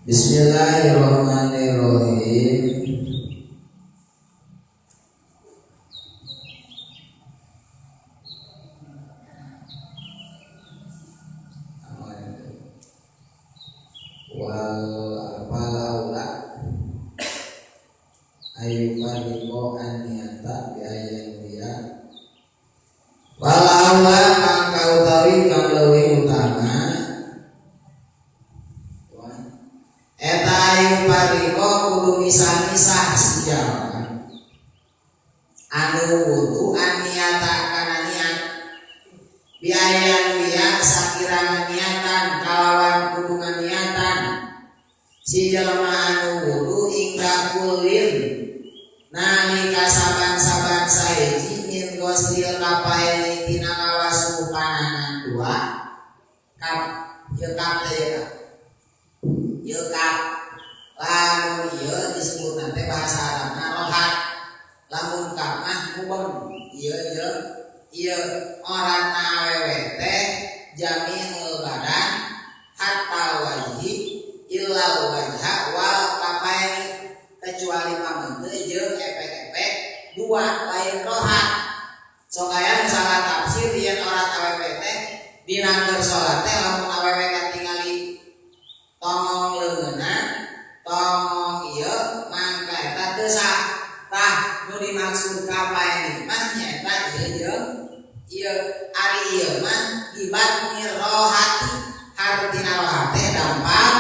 Bismillahirrahmanirrahim. Wal falaula ayu fariko aniyata bi ayan dia. Walaula mangka utawi kang leuwih utama eta ayu fariko kudu misah-misah sejauh anu wudu aniyata kana niat biayan dia sakirana niatan kalawan kudu niatan si jelema anu wudu ingka kulin nalika saban-saban saeji min ghoslil kapaini tina ngawasuh panangan dua kap ieu kap teh ieu kap lamun ieu disebutna teh bahasa Arabna rohat lamun kap mah mubeng ieu jeung ieu oratna awewe teh jami'ul badan hatta wajhi illal wajha wal kapaini kecuali pameuteu jeung epek-epek dua lain rohat. Sok aya nu salah tafsir yen orat awewe teh dina keur salat teh lamun awewe katingali tongong leungeunna tongong ieu mangka eta teu sah. Tah nu dimaksud kapaini mah nyaeta ieu jeung ieu ari ieu mah dibatni rohati hartina rohat teh dampal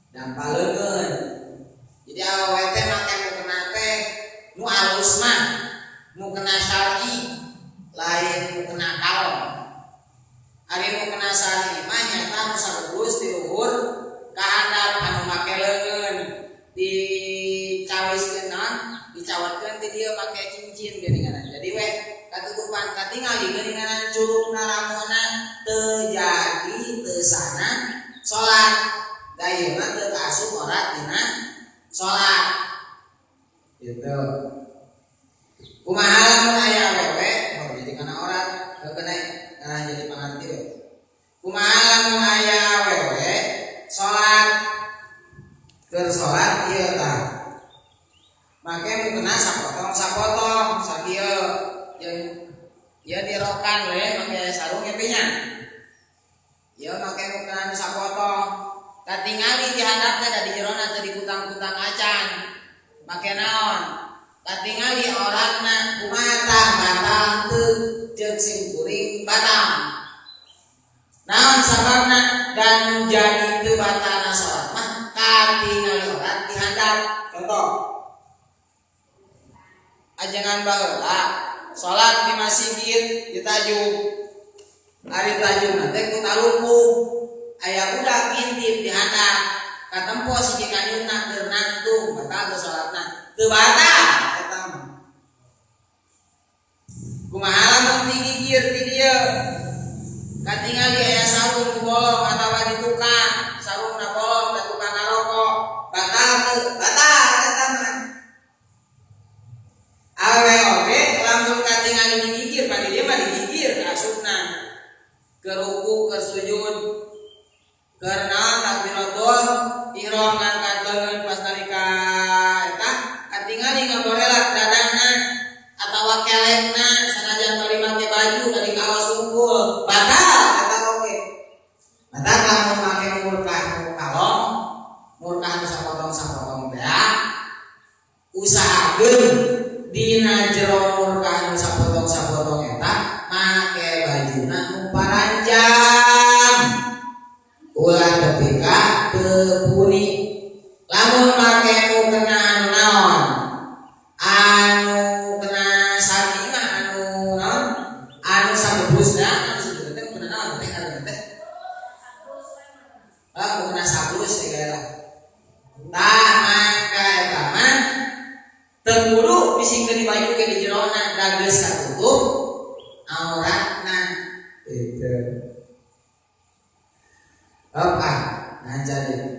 dampal leungeun. Jadi awewe teh make mukena teh nu alus mah mukena syar'i lain mukena kalong. Ari mukena syar'i mah nyaeta nu sarugus ti luhur ka handap anu make leungeun dicawiskeun naon dicawatkeun ti dieu make cincin geuningan. Jadi we katutupan katingali geuningan curugna ramona teu jadi teu sana salat. Da ieu mah teu kaasup orat dina salat. Gitu. Kumaha lamun aya awewe oh jadi kana orat heukeun kana jadi pangarti we. Kumaha lamun aya awewe salat keur salat ieu tah. Make mukena sapotong-sapotong sakieu jeung ieu dirokan we make sarung ieu nya. Ieu make mukena nu sapotong. Katingali di handap teh da di jerona teh dikutang-kutang acan. Make naon? Katingali oratna kumaha tah batal teu jeung sim kuring batal. Naon sababna dan jadi teu batalna salat mah katingali orat di handap. Contoh ajengan baheula salat di masjid di tajuk. Ari tajukna teh ku talupu. Aya budak ngintip di handap katempo siji kanyutna keur nangtung batal teu salatna teu batal eta mah. Kumaha lamun digigir di dieu katingali aya sarung ku bolong atawa di tukang sarungna bolong da tukang ngarokok batal teu batal eta mah. Awewe oge lamun katingali digigir pa di dieu mah digigir kaasupna keur ruku keur sujud karena takbiratul ihram ngangkat leungeun pas nalika eta katingali ngaborelak dadana atawa kelekna sanajan bari make baju dari kaos unggul batal eta oge. Batal lamun make murkah nu kalong murkah nu sapotong-sapotong teh usahakeun dina jero murkah nu sapotong-sapotong eta make bajuna nu paranjang ulah tepi ka teu puni. Lamun make nu kena anu naon anu kena sami mah anu naon anu sabebusna anu sebutna teh kena naon teh ngaranna teh ah kena sablus teh gae lah. Tah mangka eta mah teu kudu bising di baju ke di jerona da geus katutup auratna gitu. Apa? Nah jadi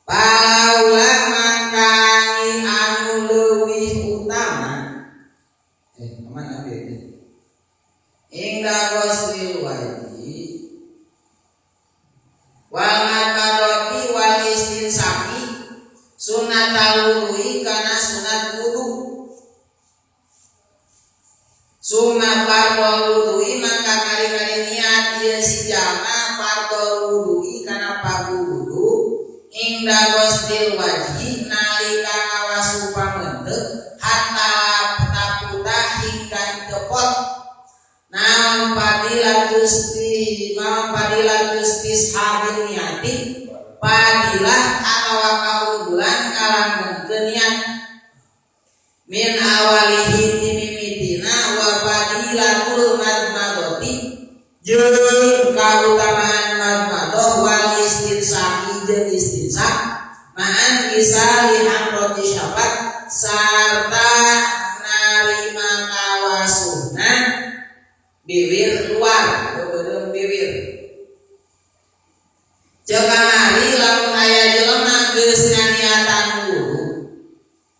paula mangkani anu leuwih utama kemana dia? Ingda ghoslil wajhi wal madmadati Summa fardhu wudu'i maka kali-kali niat ieu si jalma fardhu wudu'i kana pagu wudu inda ghuslil wajhi nalika ngawasu pamenteuk hatta taputa hingga tepot naon fadilatus istishabin niati fadilah atawa kaunggulan ngalanggengkeun niat min awalihi timimitina wa fadilatul madmadoti jeung kautamaan madmadoh wal istinsaqi jeung istinsaq ma'an kisali hamroti syafat sarta narima kawasuhna bibir luar beureum bibir. Ceuk kamari lamun aya jelema geus nganiatan wudu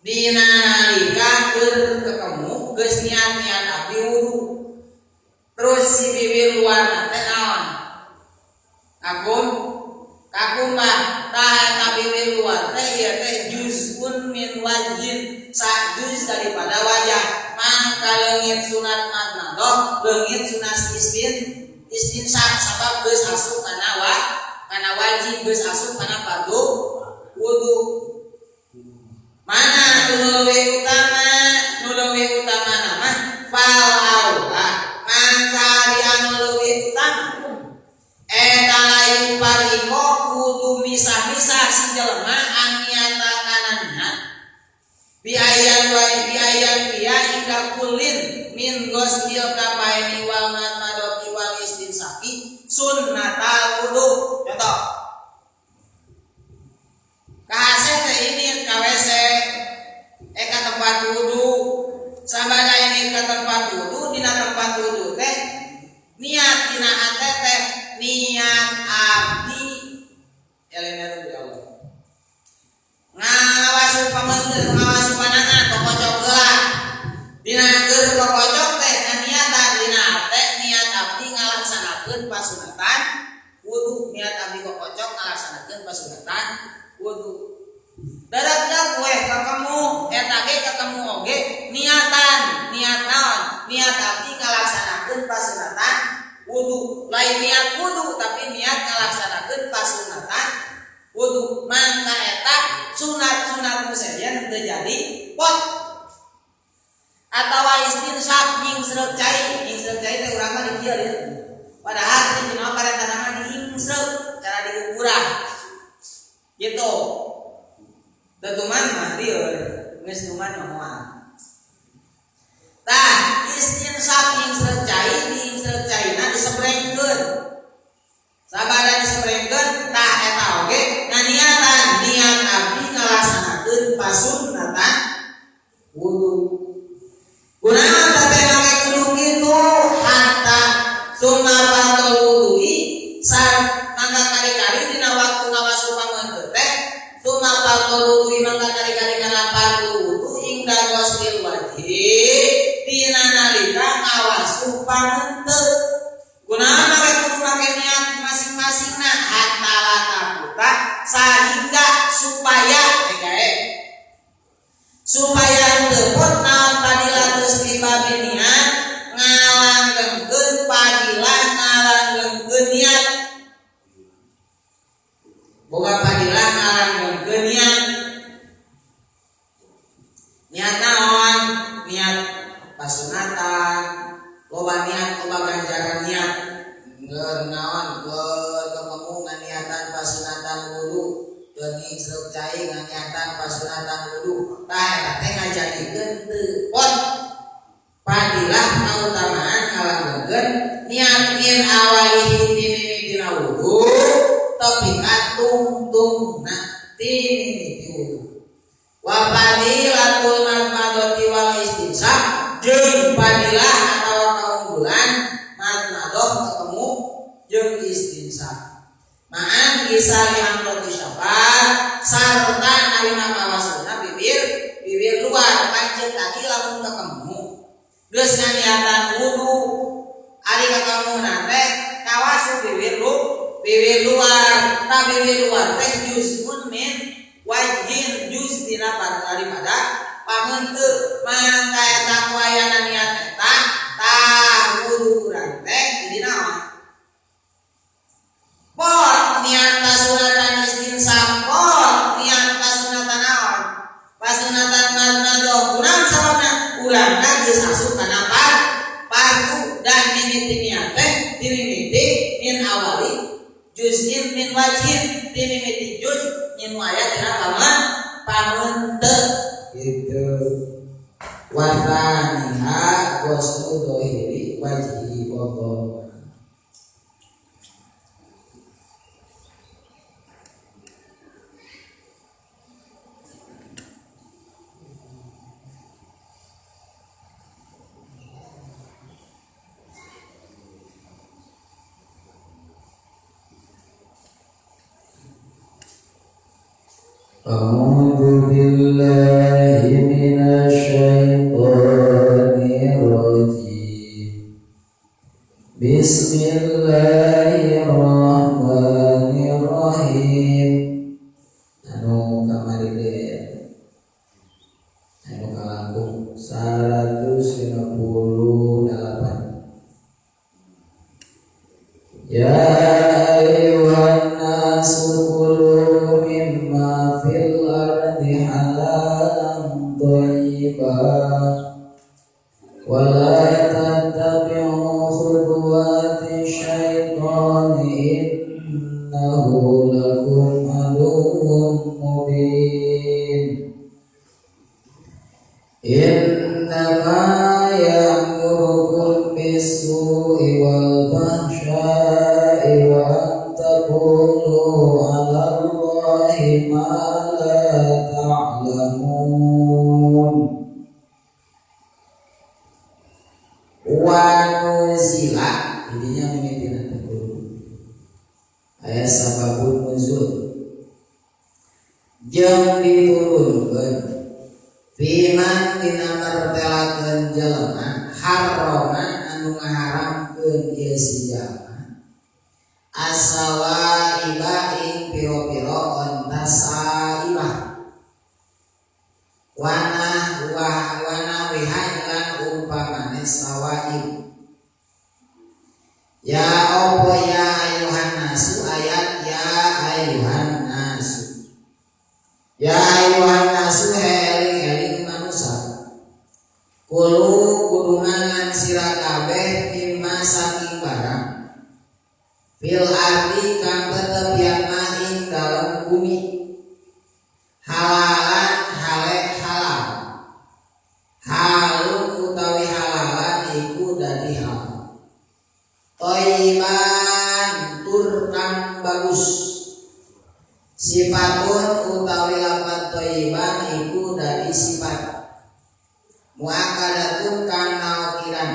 dina nalika keur ketemu geus niat-niat abdi wudu terus si bibir luar teh naon kakumbah tah eta bibir luar teh ieu teh juz'un min wajhin sa juz daripada wajah mangka leungit sunat madmadoh leungit sunat istinsak sabab geus asup kana kana wajib geus asup kana fardu wudu. Mana nu leuwih utama? Nu leuwih utama nama fal aula mangka di anu leuwih utama eta lain pariko kudu misah-misah si jelema aniata kana niat biayan wa biayan biya inda kullin min ghuslil kafaini wal madmadati wal istinsaqi sunnatal wudu. Contoh kahaseh teh ini ka WC ka tempat wudu sabada ini ka tempat wudu dina tempat wudu teh niat dina hate teh niat abdi elena ya Allah ngawasu pamenteun ngawasu panangan kokocok heula dina keur kokocok teh niatan dina hate niat abdi ngalaksanakeun pasunatan wudu niat abdi kokocok ngalaksanakeun pasunatan wudu. Dadak-dak weh kakemu eta ge kakemu oge niatan niat naon niat abdi ngalaksanakeun pasunatan wudu lain niat wudu tapi niat ngalaksanakeun pasunatan wudu mangka eta sunat-sunat nu sejen teu jadi pot atawa istinsyaq nyingsreuk cai nyingsreuk cai teh urang mah di kieu ieu padahal teh dina parentah mah diingsreuk cara diukurah gitu. Tetuman mah lieur geus tuman mah moal. Tah istinsyaq nyingsreuk cai diingsreuk caina disebrengkeun sabada disebrengkeun tah eta oge nganiatan niat abdi ngalaksanakeun pasunatan wudu. Kunaon teh make kudu kitu hatta summa fardhu wudu'i sa mangga kali-kali dina waktu ngawasu pamenteut teh summa fardhu wudu'i mangga kali-kali kana fardu wudu inda ghuslil wajhi dina nalika ngawasu pamenteut. Kunaon make kudu make niat masing-masingna hatta la taputa sehingga supaya supaya teu naon fadilatus tibabi niat ngalanggengkeun fadilah ngalanggengkeun niat boga fadilah ngalanggengkeun niat niat naon niat pasunatan loba niat loba ganjaran niat ngeur naon keur ketemu nganiatan pasunatan wudu keur ngingsreuk cai nganiatan pasunatan wudu tah eta teh ngajadikeun teu pot fadilah kautamaan ngalanggengkeun niat min awalihi timimitina wudu tepi ka tungtungna timimiti wudu wa fadilatul madmadati wal istinsyaq jeung fadilah atawa kaunggulan madmadoh ketemu jeung istinsyaq ma'an kisali hamroti syafat sarta narima kawasuna bibir bibir luar pancen tadi lamun ketemu geus nganiatan wudu ari katemuna teh kawasu bibir lu bibir luar ta bibir luar teh juz'un min wajhin juz dina daripada pamenteut mangka eta ku ayana niat eta mimiti niat teh dimimiti min awali juz'in min wajhin dimimiti juz nyin aya tina pamunte gitu. Wasaniha ghuslu dhahiri wajhi wa أعوذ بالله من الشيطان الرجيم. بسم الله الرحمن الرحيم. Anu kamari deui anu kalangkung 158. Ya ayyuhan nasu kulu mimma fil ardi halalan thayyiban wa la tattabi'u khutuwati syaitani innahu lakum aduwwun mubin. Innama ya'murukum bis-su'i wal fahsya'i wa an taqulu 'ala Allahi ma la ta'lamun. Wa nuzila intinya mimitina teh aya sababun nuzul jeung diturunkeun fiman dina martelakeun jelema harrama anu ngaharamkeun ieu si jalma asawaiba ing pira-pira onta saibah wana wana wiha lan umpamane sawaib. Ya opo ya ayuhan nasu ayat ya ayuhan nasu. Ya ayuhan nasu eling-eling manusa. Kulu kudu mangan sira kabeh mimma saking barang fil ardi kang tetep yama ing dalem bumi. Halalan hale halal. Halun utawi halalan iku dadi halal. Thayyiban tur kang bagus. Sifatun utawi lafadz thayyiban iku dadi sifat. Muakkadatun kang naokiran.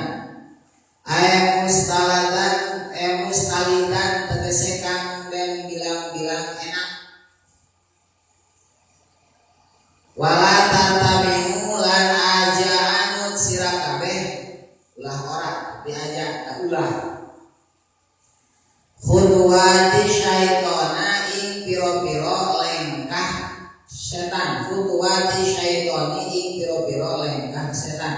Ay mustalatan mustalitan tegese kang den bilang-bilang enak. Wala tatabi'u lan aja anut sira kabeh ulah ora diajak ulah. Khutuwati syaitona ing piro-piro lengkah setan. Khutuwati syaitoni ing piro-piro lengkah setan.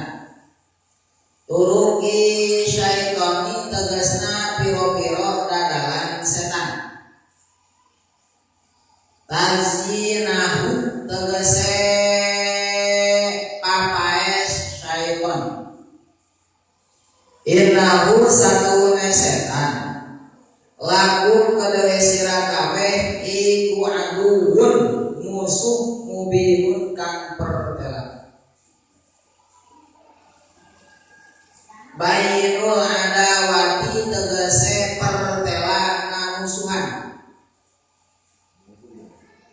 Turuki syaitoni tegasna piro-piro dadalan setan. Tazinahu tegese papaes syaiton. Innahu satune setan lakum kadewe sira kabeh iku aduwwun musuh mubinun kang pertela. Bainul adawati tegese pertela ngamusuhan.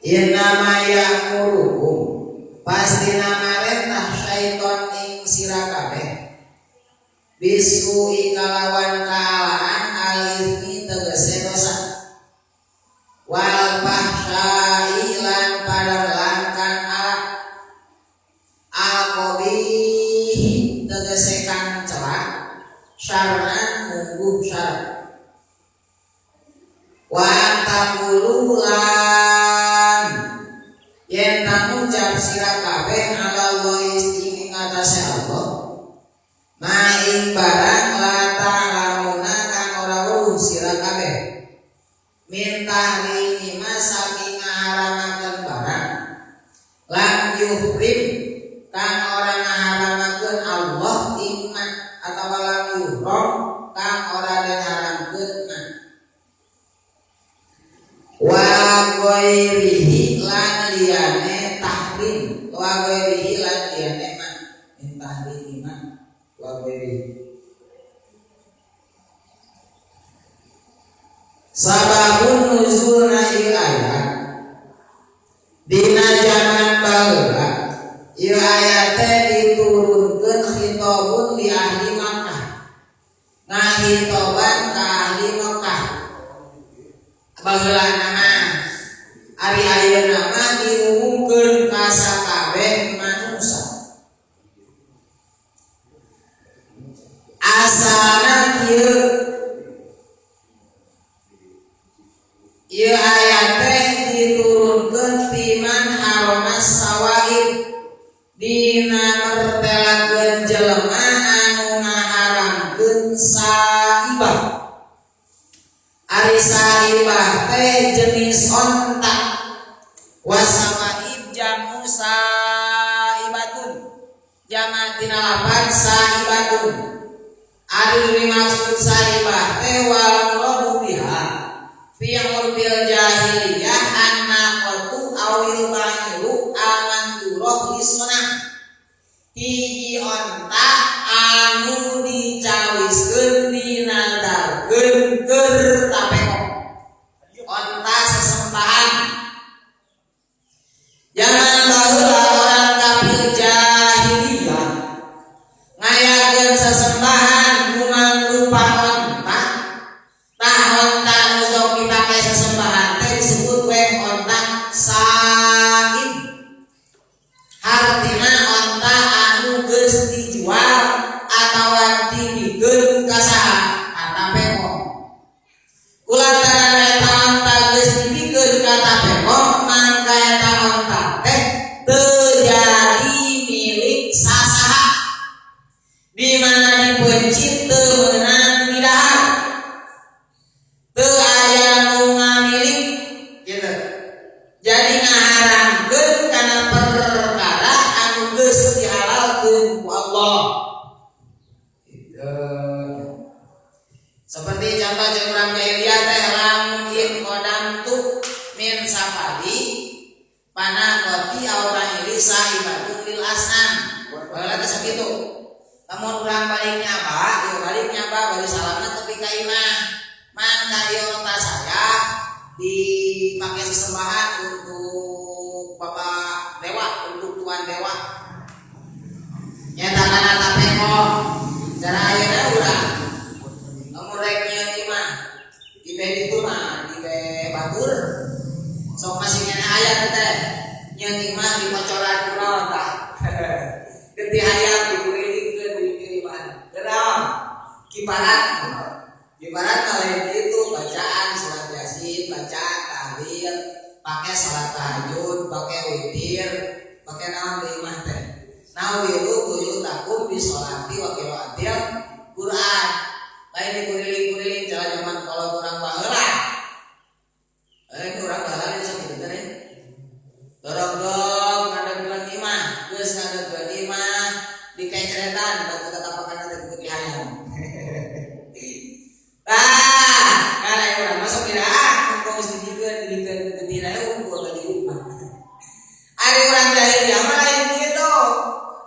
Innama ya'murukum pasti namarentah syaiton ing sira kabeh bisu'i kalawan kaalaan al-ithmi tegese dosa wal fahsya'i lan padamelan kang alak al-qabihi tegese kang celak syar'an mungguh syarat wa taqulu lan yen ngucap sira kabeh ala Allah ing atase Allah ma ing barang la ta'lamuna kang ora weruh sira kabeh min tahrimi ma saking ngaharamakeun barang lam yuhrim kang ora ngaharamakeun Allah ing ma atawa lam yuhram kang Sababun nuzulna ieu ayat dina zaman baheula ieu ayat teh diturunkeun khitabun li ahli Makkah, ngahitoban ka ahli Makkah baheula mah. Ari ayeuna mah diumumkeun ka sakabeh manusia. Asalna kieu ieu ayat teh diturunkeun timan harona sawaib dina mertelakeun jelema anu ngaharamkeun saibah. Ari saibah teh jenis onta, wasawaib jamu saibatun, jama tina lapan saibatun. Ari dimaksud saibah teh wal muradu biha fi urfil jahiliyah annaqatu awil ba'iru al-mandurah lisonah, hiji onta anu dicawiskeun dinadarkeun keur tapekok, onta sesembahan. Zaman baheula orang kafir jahiliyah ngayakeun sesembahan mangrupa onta. Tah onta nu sok dipake sesembahan teh disebut we onta saib, hartina onta anu geus dijual atawa dibikeun ka saha? Ka tapekong. Kulantaran eta onta geus dibikeun ka tapekong, mangka eta onta teh teu jadi milik sasaha, di mana dipencit teu meunang didahar, teu aya nu ngamilik gitu. Jadi ngaharamkeun kana perkara anu geus dihalalkeun ku Allah gitu. Seperti contoh jeung urang jahiliyah teh lamun in qadamtu min safari panaqati aw ba'iri sahibatun lil asnam. Baheula teh sakitu. Lamun urang balik nyaba, ieu balik nyaba bari salamet tepi ka imah, mangka ieu onta saya dipakai sesembahan untuk bapak dewa, untuk tuan dewa. Nyata kana tapekong. Cara ayeuna urang lamun rek nyieun imah di be ditu mah di be batur sok masih keneh aya teh nyieun imah di kocoran kunaon tah. Getih hayam dikurilingkeun di kiriman. Kunaon? Kiparat. Kiparat mah lain kitu, bacaan surat Yasin, bacaan tahlil, pakai salat tahajud, pakai witir, pakai naon di imah teh. Nawiru buyutakum bi sholati wa qiraatil Quran. Lain dikuriling-kuriling cara zaman kalau urang baheula. Urang baheula bisa kitu teh. Dorong-dong ngadegkeun imah, geus ngadegkeun imah dikeceretan batu tatapakan teh ku hayam. Tah, kana urang masuk tidak ah, geus dibikeun getihna unggul di imah. Ari urang jahiliyah mah lain kitu.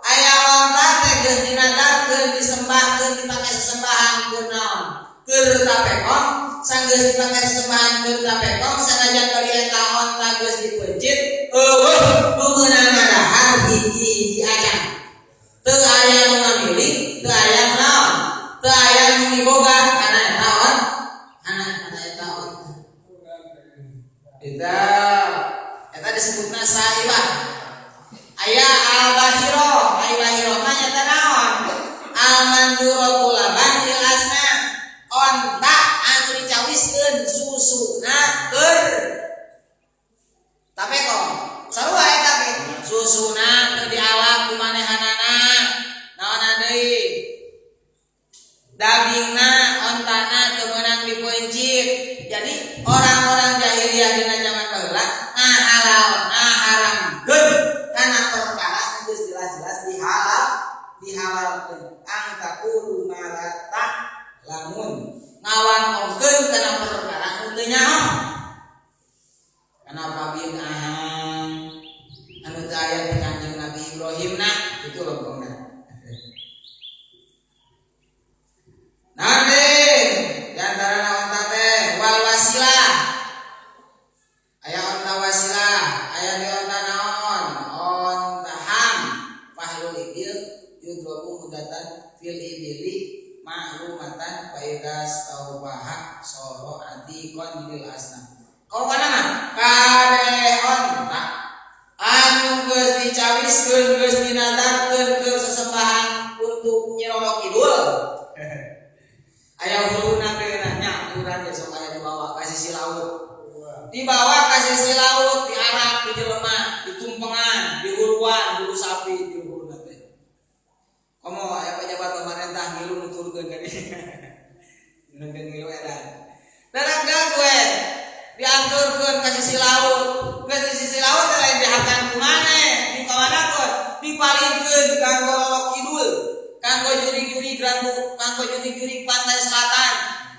Aya onta teh geus dinadarkeun, disembahkeun, dipake sesembahan keur naon? Keur tapekong, sanggeus dipake sesembahan keur tapekong, sanajan bari eta onta geus dipencit, eueuh nu meunang ngadahar hiji-hiji acan. Teu aya nu ngamilik, teu aya nu naon? Teu aya nu miboga kana eta on, kana eta onta. Eta eta disebutna saibah. Aya al-bahiro, al-bahiro mah nyata naon? Al-manduratu laban lil asnam. Onta anu dicawiskeun susuna keur tapekong. Sarua eta ge susuna teu dialap ku manehanana. Naonna deui? Dagingna ontana teu meunang dipeuncit. Jadi orang-orang jahiliyah dina zaman baheula ngahalal ngaharamkeun kana perkara geus jelas-jelas dihalalkeun. Angkaqulu ma la ta'lamun. Ngawangkongkeun kana perkara nu teu nyaho. Kana pabid'ahan anu teu aya di Kanjeng Nabi Ibrahim na itu lempengna. Nanti di antara naon teh wal wasilah. selatan faidas taubaha soro atiqon lil asnam. Kau mana kabeh onta anu geus dicawiskeun geus dinadarkeun ke sesembahan untuk Nyi Roro Kidul. Aya huluna teh nya urang ge sok aya dibawa ka sisi laut. Dibawa ka sisi laut, diarak di jelema, ditumpengan, dihuluan, hulu sapi di huluna teh. Komo aya pejabat pemerintah ngilu nuturkeun ka dieu. Nungkeun ngilu edan. Dadak gue dianturkeun ka sisi laut. Ke sisi laut teh lain dihakan ku maneh, dikamanakeun, dipalingkeun kanggo Roro Kidul, kanggo jurig-jurig rantu, kanggo jurig-jurig pantai selatan.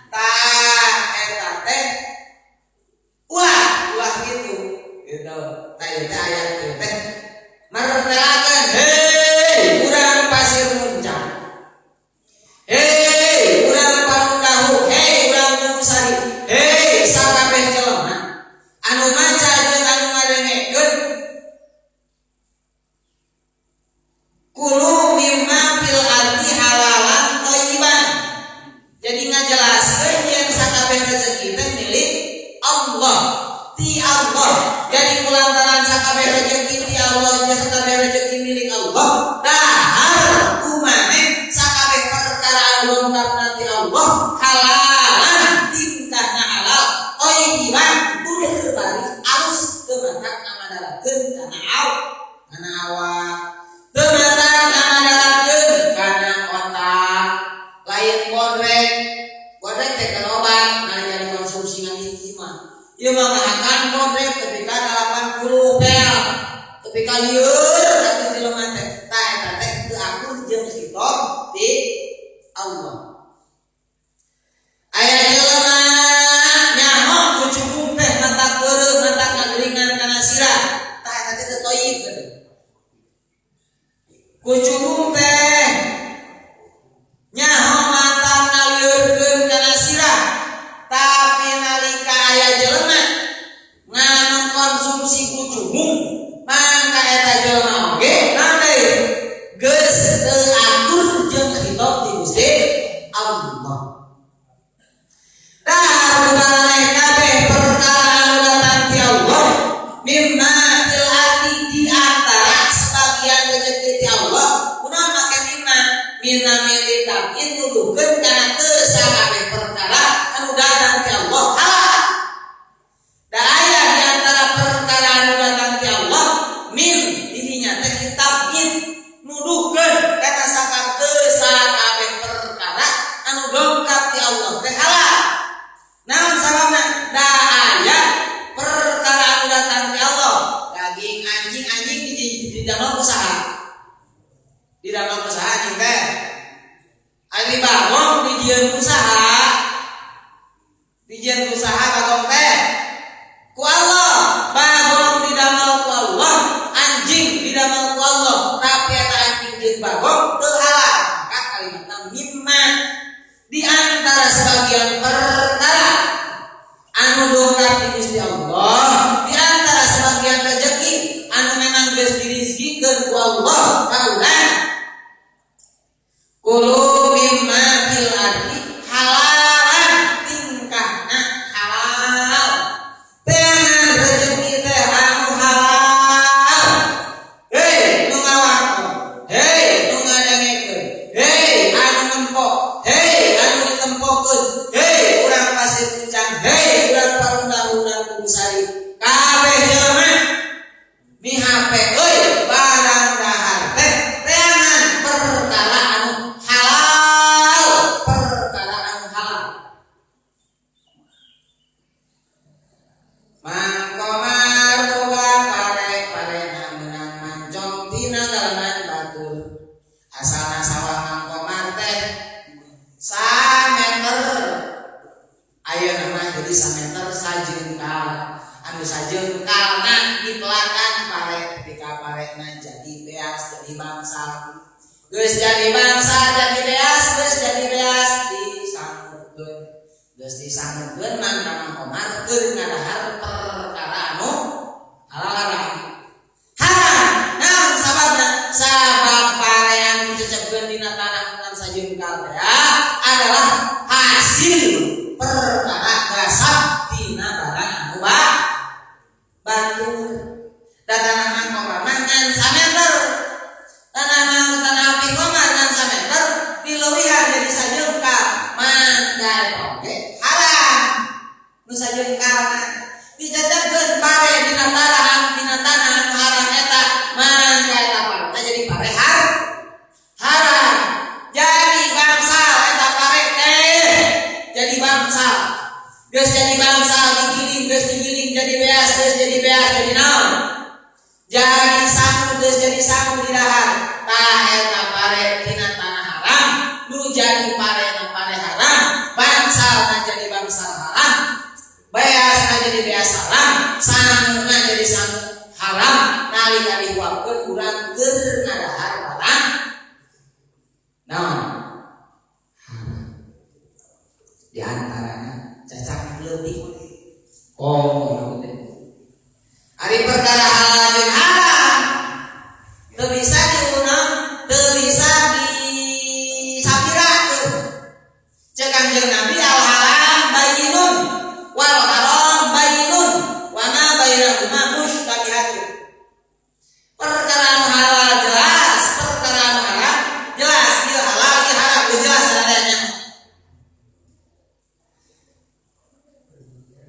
Tah eta teh ulah ulah gitu. Gitu. Tah ieu teh aya ieu teh martelakeun, hei urang Pasir Muncang. Hei urang Parungdahu, hei urang Bungsari, hei sakabeh jelema anu maca jeung anu ngadengekeun kulu mimma fil ardi halalan thayyiban. Jadi ngajelaskeun yen sakabeh rezeki teh milik Allah, ti Allah. Jadi kulantaran sakabeh rezeki ti Allah, jeung sakabeh rezeki milik Allah, dahar kumaneh sakabeh perkara anu lengkapna ti Allah, halalan tingkahna halal, thayyiban tur bari alus teu matak ngamadarakeun kana kana awak, teu matak ngamadarakeun kana otak. Lain bodrek, bodrek teh keur obat nalika dikonsumsi ngan hiji mah. Ieu mah ngahakan bodrek tepi ka 80 pel, tepi ka lieur atuh jelema teh. Tah eta teh teu akur jeung khitab ti Allah. Aya jelema nyaho kucubung teh mata keureuh mata kageringan kana sirah. Tah eta teh teu thayyib teh. Kucubung teh nyaho mata ngalieurkeun kana sirah, tapi nalika aya jelema ngamengkonsumsi kucubung mangka eta jelema oge naon deui geus teu akur jeung khitab ti Gusti Allah. Dahar kumaraneh kabeh perkara anu datang ti Allah mimma fil ardi di antara sebagian rezeki ti Allah. Kunaon make mimma? Mina militabin nuduhkeun kana teu sakabeh perkara anu datang ti Allah halal. Da aya di antara perkara anu datang ti Allah min didinya teh kitabin nuduhkeun kana sakabeh sakabeh perkara anu dongkap ti Allah teh halal. Naon sababna? Da aya perkara anu datang ti Allah. Daging anjing, anjing di dalam usaha. Di dalam usaha anjing teh. Ari bagong dijieun usaha. Dijieun usaha bagong teh. Ku Allah, bagong didamel ku Allah, anjing didamel ku Allah. Tapi eta anjing jeung bagong teu halal. Maka kalimatna mimma di antara sebagian perkara anu dongkap di Gusti Allah, di antara sebagian rezeki anu memang geus dirizkikeun ku Allah ka urang. Kulu mimma fil ardi halalan tingkahna halal. Teangan rezeki teh anu halal. Hei nu ngawakon, hei nu ngadengekeun, hei anu nempo, hei anu ditempokeun, hei urang Pasir Puncang, hei urang Parungdahu, urang Bungsari, kabeh jelema mihape euy barang dahar teh teangan perkara anu halal, perkara anu halal. Mang Komar boga pare, parena meunang mancong tina daleman batur. Asalna sawah Mang Komar teh sameter, ayeuna mah jadi sameter sajengkal. Anu sajengkalna dipelakan pare, ketika parena jadi beas jadi bangsa. Geus jadi bangsa jadi beas, geus jadi beas disanggukeun. Geus disanggukeun mangka Mang Komar keur ngadahar perkara anu halal haram. Haram. Naon sababna? Sabab pare anu dicecepkeun dina tanah ngan sajengkal teh adalah Hasil perkara gasab tina barang anu batur. Da tanah Mang Komar mah ngan sameter. Tanah Mang tanah Api Komar ngan sameter dileuwihan jadi sajengkal. Mangga oge haram. Nu sajengkalna dicacapkeun pare dina tanah anu haram eta, mangga eta pare teh jadi pare haram. Jadi bangsal eta pare teh jadi bangsal. Geus jadi bangsal digiling, geus digiling jadi beas, geus jadi beas jadi naon? Jadi sangu, geus jadi sangu di dahar. Tah eta pare dina tanah haram, nu jadi pare na pare haram, bangsal na jadi bangsal haram, beas na jadi beas haram, sangu na jadi sangu haram. Nalika dihuapkeun urang keur ngadahar barang naon? Haram. Di antaranya cacak leutik. Oh, ari perkara halal jeung haram teu bisa diunang, teu bisa disapirakeun. Cek Kanjeng Nabi, al halal bayyinun wal haram bayyinun wa ma bainahuma musytabihatun. Perkara anu halal jelas, perkara anu haram jelas, ieu halal ieu haram geus jelas adanya.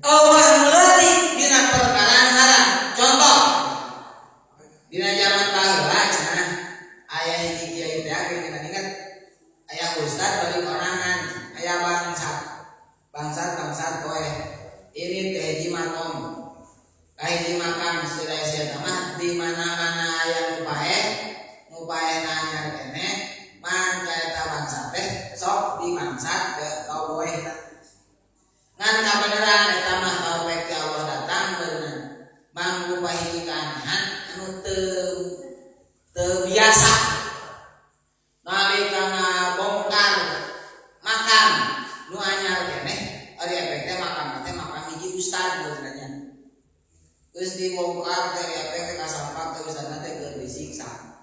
Allah leutik dina perkara anu haram. Contoh, dina zaman baheula cenah aya hiji kiai teh kita ingat aya ustad balik orangan, aya bangsat. Bangsat bangsat poe. Ini teh hiji makom. Ka hiji makam istilah sia mah di mana-mana aya nu paeh, nu paehna anyar keneh, mangka eta bangsat teh sok dibangsat ke kau poehna. Ngan kabeneran eta mah taufik ti Allah datang beunang. Mangrupa hiji keanehan anu teu teu biasa. Nalika ngabongkar makam nu anyar keneh, ari efek teh makam teh makam hiji ustad beunang nya. Geus dibongkar teh efek teh kasampak teh ustadna teh keur disiksa.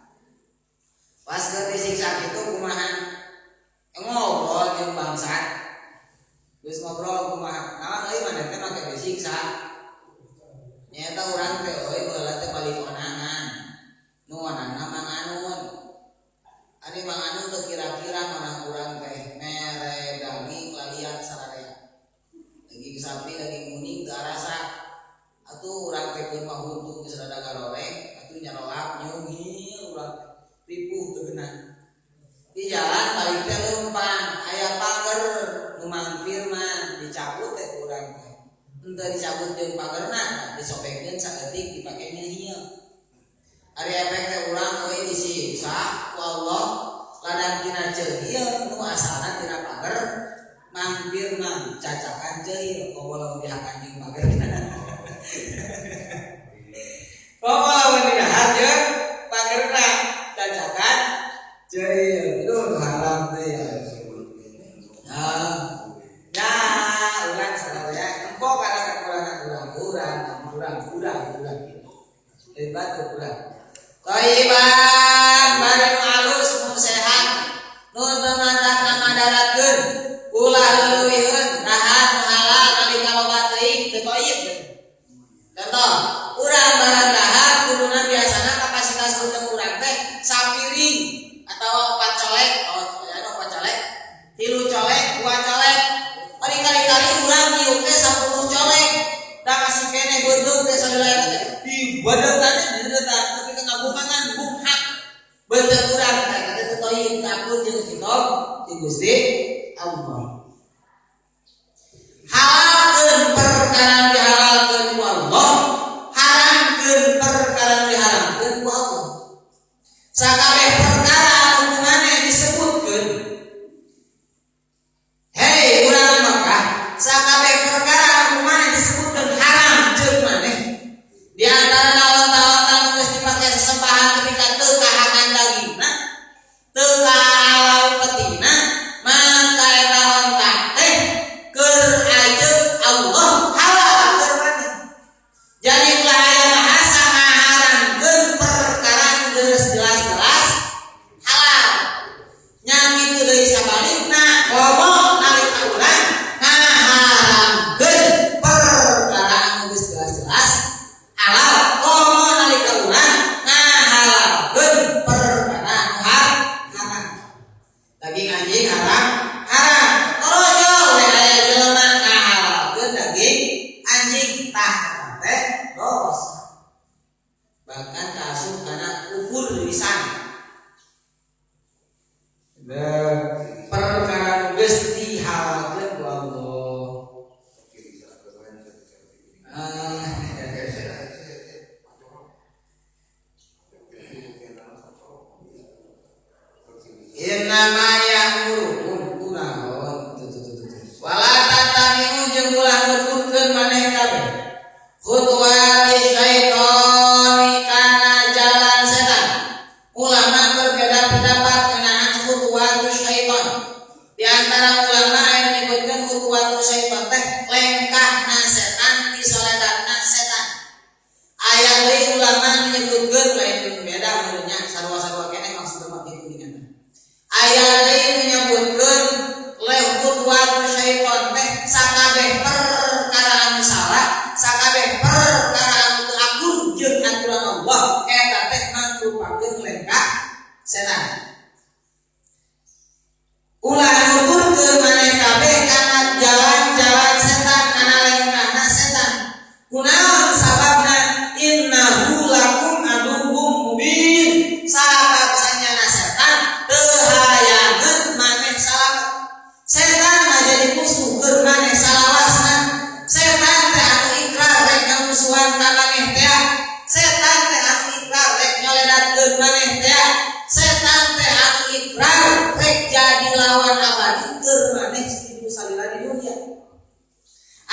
Pas keur disiksa kitu kumaha? Ngobrol jeung bangsat. Geus ngobrol kumaha? Naon euy maneh teh make disiksa? Nyaeta urang teh euy baheula teh balik onangan. Nu onangna Mang Anun. Ari Mang Anun teu kira-kira onang urang teh mere daging lalian sararea. Daging sapi, daging kuning teu arasa. Atuh urang teh keur mah huntu geus rada garoreng, atuh nyarolap nyungil urang teh. Ripuh teu geunah. Di jalan balik teh leumpang, aya pager nu Mang Firman dicabut teh urang teh. Henteu dicabut jeung pagerna, disobekeun saeutik dipake nyehieu. Ari efek teh urang euy disiksa ku Allah ladang tina cehieu nu asalna tina pager Mang Firman cacakan cehieu komo lamun dihakan jeung pagerna. Komo lamun didahar jeung pagerna cacakan cehieu. Aduh haram teh ya. Ah. Nah, urang sararea nempo kana kekurangan urang, urang, urang, urang, urang. Lain batu urang. Thayyiban bari nu alus nu sehat nu teu matak ngamadaratkeun ulah leuwihkeun dahar nu halal nalika loba teuing teu thayyib. Contoh, urang barang dahar kuduna biasana kapasitas beuteung urang teh sapiring atau 4 colek, oh ya 4 colek, 3 colek, 2 colek. Ari kali-kali urang nyiuk teh 10 colek. Da masih keneh beuteung teh sadayana teh di badetan di tapi ka ngabungangan bunghak. Beuteung urang teh eta teh thayyib kakur jeung kitab ti Gusti Allah. Halalkeun perkara dihalalkeun ku Allah, haramkeun perkara diharamkeun ku Allah. Sakabeh perkara anu kumaneh disebutkeun. Hei urang Mekah, sakabeh perkara anu kumaneh disebutkeun haram ceuk maneh. Di antara onta-onta nu geus dipake sesembahan ketika teu kahakan dagingna, teu kaalau petina, maka eta onta teh keur ajeuk Allah halal.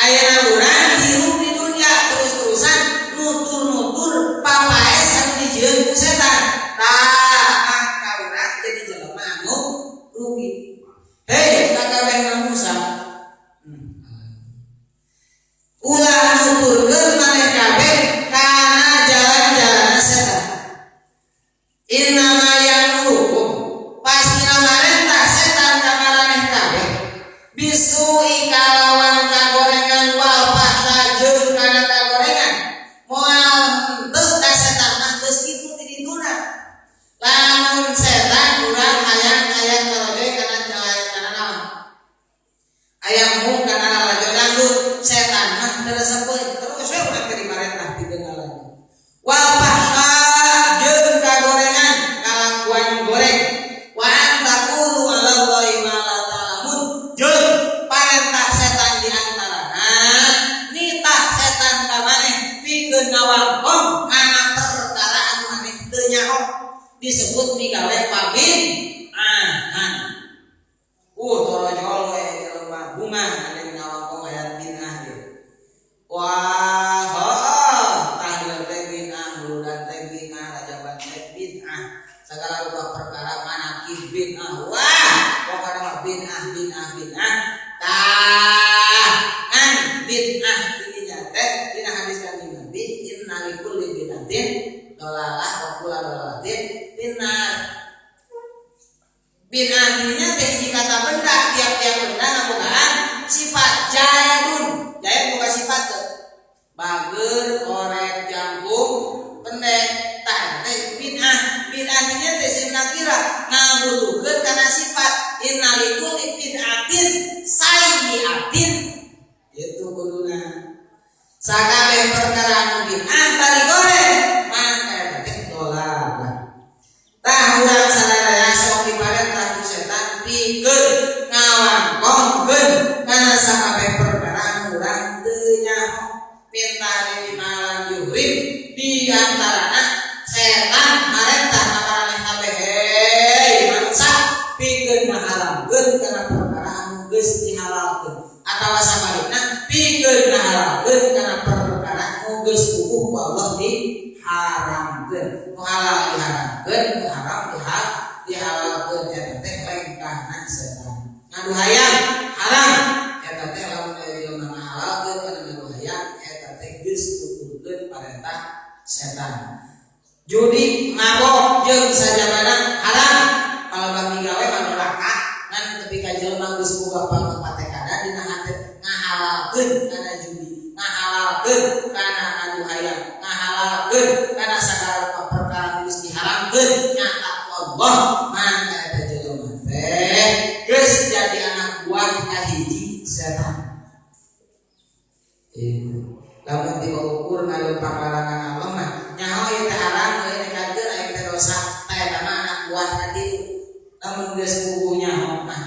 Ayeuna urang hirup di dunia terus-terusan nutur-nutur papaes anu dijieun ku setan. Tah maka urang jadi jelema anu rugi. Hei, kakabeh manusia. Ulah nuturkeun maneh kabeh kana jalan-jalan setan. Innama ya'murukum pastina marentah setan ka maraneh kabeh bisui kalawan kagorengan wal fahsya jeung kana kagorengan. Moal henteu ka setan mah geus kitu ti dituna. Lamun setan urang hayang aya karajoy kana kana naon? Aya mung kana lalajo dangdut, setan mah teu resepeun terus we urang teh dimarentah pikeun lalajo. Wal fahsya jeung kagorengan kalakuan goreng wa antaqulu 'ala Allahi ma la ta'lamun jeung parentah setan di antarana nitah setan ka maneh pikeun ngawangkong kana perkara anu maneh teu nyaho disebut migawe pabin ahan. Torojol we jelema bunga anu ngawangkong ayat bid'ah ieu. Wah, heuh, tahlil teh bid'ah, muludan teh bid'ah, rajaban teh bid'ah, segala rupa perkara manakib bid'ah. Wah, pokokna mah bid'ah, bid'ah, bid'ah. Tah, ngan bid'ah dirinya teh dina hadis Kanjeng Nabi inna likulli bid'atin dolalah wa kullu dolalatin finnar. Bid'ah dirinya teh hiji kata benda, tiap-tiap benda ngabogaan sifat jadun. Jadun boga sifat teu. Bager, korek, jangkung, pendek. Tah teh bid'ah. Bid'ah dirinya teh isim nakira ngabutuhkeun kana sifat inna likulli bid'atin sayyi'atin. Itu kuduna. Sakabeh perkara anu bid'ah bari goreng maka eta teh dolalah. Tah urang sadaya sok diparentah ku setan pikeun ngawangkongkeun kana sakabeh perkara anu urang teu nyaho. Minta di malam yuhrim di antarana setan marentah ka maraneh kabeh hei manusia pikeun ngaharamkeun kana perkara anu geus dihalalkeun atawa sabalikna pikeun ngahalalkeun kana perkara anu geus puguh ku Allah diharamkeun. Nu halal diharamkeun, nu haram dihalalkeun eta teh lengkahna setan. Ngadu hayam haram eta teh lamun aya jelema ngahalalkeun kana ngadu hayam eta teh geus nuturkeun parentah setan. Judi, mabok jeung sajabana haram palebah migawe mah neraka ngan tepi ka jelema geus boga patekada dina hate ngahalalkeun kana judi, ngahalalkeun kana ngadu hayam, ngahalalkeun kana sagala rupa perkara geus diharamkeun nyata ku Allah maka eta jelema teh geus jadi anak buah kahiji setan. Itu lamun diukur ngalumpak larangan Allah mah nyaho ieu teh haram euy nekadkeun aing teh dosa tah eta mah anak buah katilu. Lamun geus puguh nyaho mah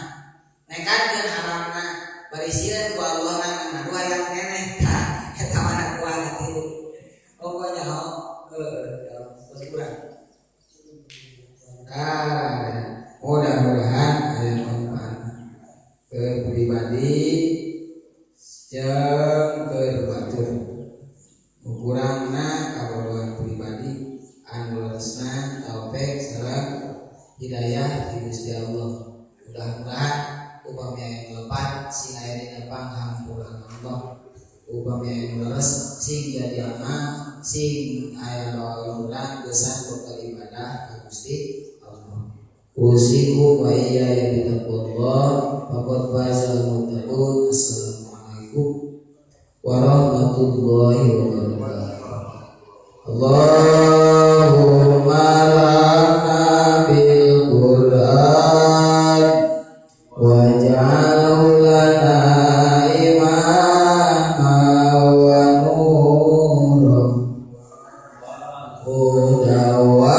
nekadkeun haramna bari sieun ku Allah ngadu hayam keneh tah eta mah anak buah katilu. Pokoknya nyaho heuh kurang. Mudah-mudahan aya manfaat ke pribadi jeung keur batur. Kurangna kabodohan pribadi anu leresna taufik sareng hidayah ti Gusti Allah. Mudah-mudahan upami aya nu lepat sing aya dina panghampuran Allah. Upami aya nu leres sing jadi amal sing aya bawa urang gesan bekal ibadah ka Gusti Allah. Usikum wa iyaya bitaqwallah faqad fazal muttaqun. Assalamualaikum warahmatullahi wabarakatuh. Allahumma arhamna bil Qur'an waj'alhu lana imama wa nura huda wa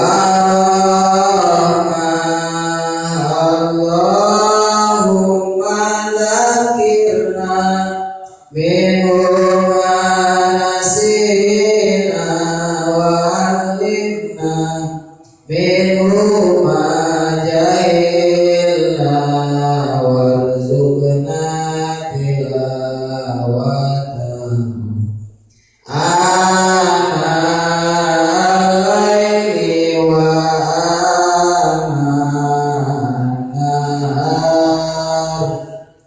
rahmah. Allahumma dzakirna minhu ma nasina wa 'allimna minhu ma jahilna warzuqna tilawatahu.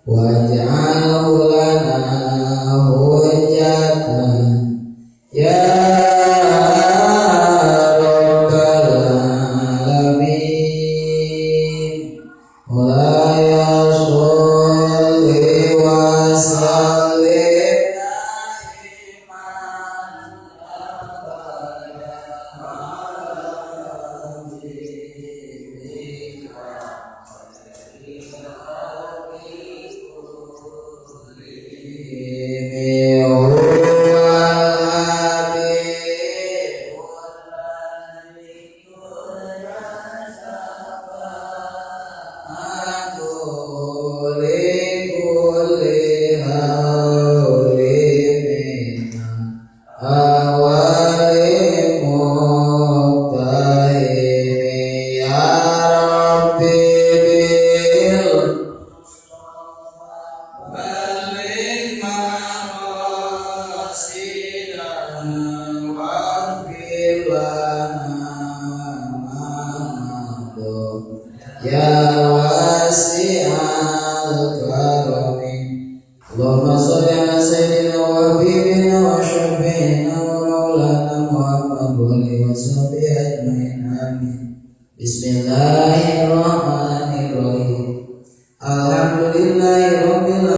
Waj'alhu lana hujjatan ya rabbal alamin. Mulaya sholli wa sallim ya wasi'al karami. Allahumma sholli ala sayyidina wa habibina wa syafi'ina wa maulana Muhammad wa alihi wa sahbihi ajmain. Amin. Bismillahirrahmanirrahim.